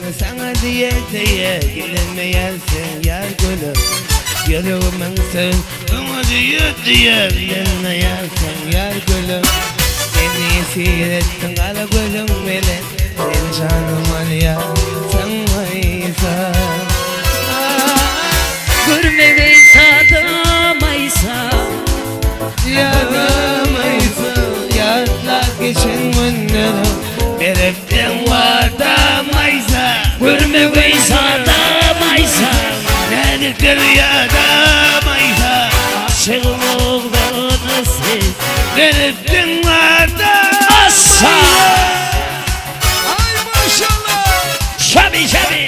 Saňa diýe diýe Gelinmeýärsiň ýar gülüm Ýüregimiň sen Saňa diýe diýe Gelinmeýärsiň ýar gülüm Meni ýesir etdiň gara gözüň bilen Sen janym alýarsyň Maýsa Görmegeý sada Maýsa Ýadamaýsa Ýatlap geçen günlerim Beripdiň wada Maýsa Görmegeý sada Maýsa Näzikdir ýada Maýsa Aşygym oglany siz Beripdiň wada Assa Ay maşallah. Şabi şabi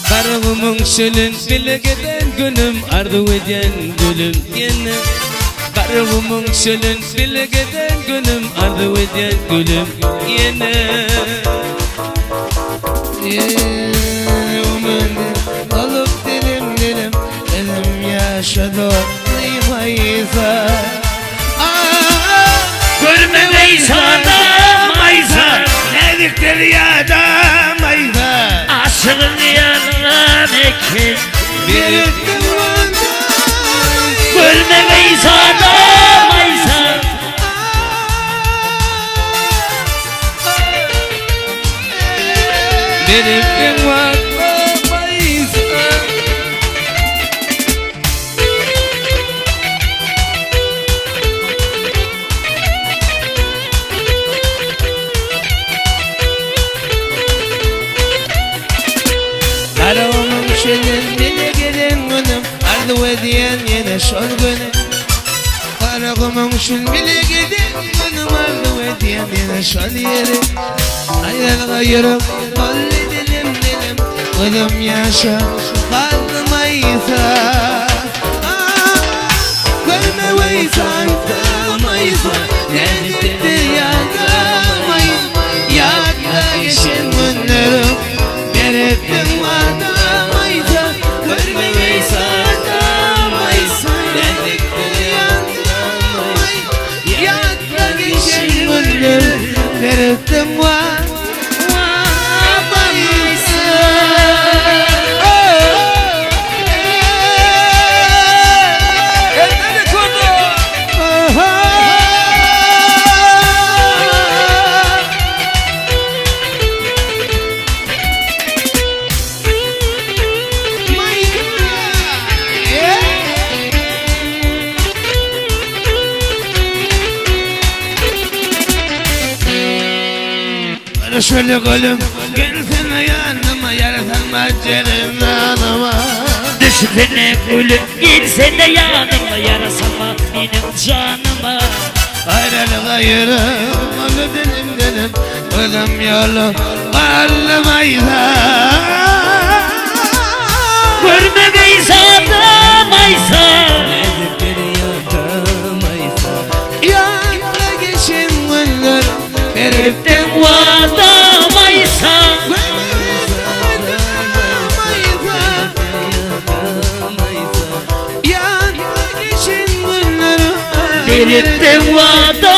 Garagumuň çölün bile gezen günüm Arzuw edýän gülüm ýene Garagumuň çölün bile gezen günüm Arzuw edýän gülüm ýene Alyp dilim dilim Elim ýaşa doldy maýsa Görmegeý sada Maýsa Näzikdir ýada Maýsa Aşygyň ýalan eken Beripdim wada Görmegeý sada Maýsa Beripdim wada Maýsa Garagumyň çölün bile gelen günüm Arzuw edýän ýene şol güni Garagumyň çölün bile gelen günüm Arzuw edýän ýene şol ýeri Aýralyga ýürek boldy dilim dilim Gözüm ýaşa galdy maýsa Görme weýsan maýsa Näzikdir ýada maýsa Ýatla geçen günlerim Beripdiň wada maýsa Görme weýsan maýsa Näzikdir ýada maýsa Ýatla geçen günlerim Beripdiň wada Elleri kurdu. Şöyle gülüm gelsene yanıma Yarasanma cerenanıma Düşsene gülüm gelsene yanıma Yarasama benim canıma Ayrılığa yürüm Onu dilim dilim Gözüm yolu Varlımayla Görmegeý sada Maýsa Yanına geçen günler Veriptim Wada Maýsa Yanına geçen günler Beripdiň wada.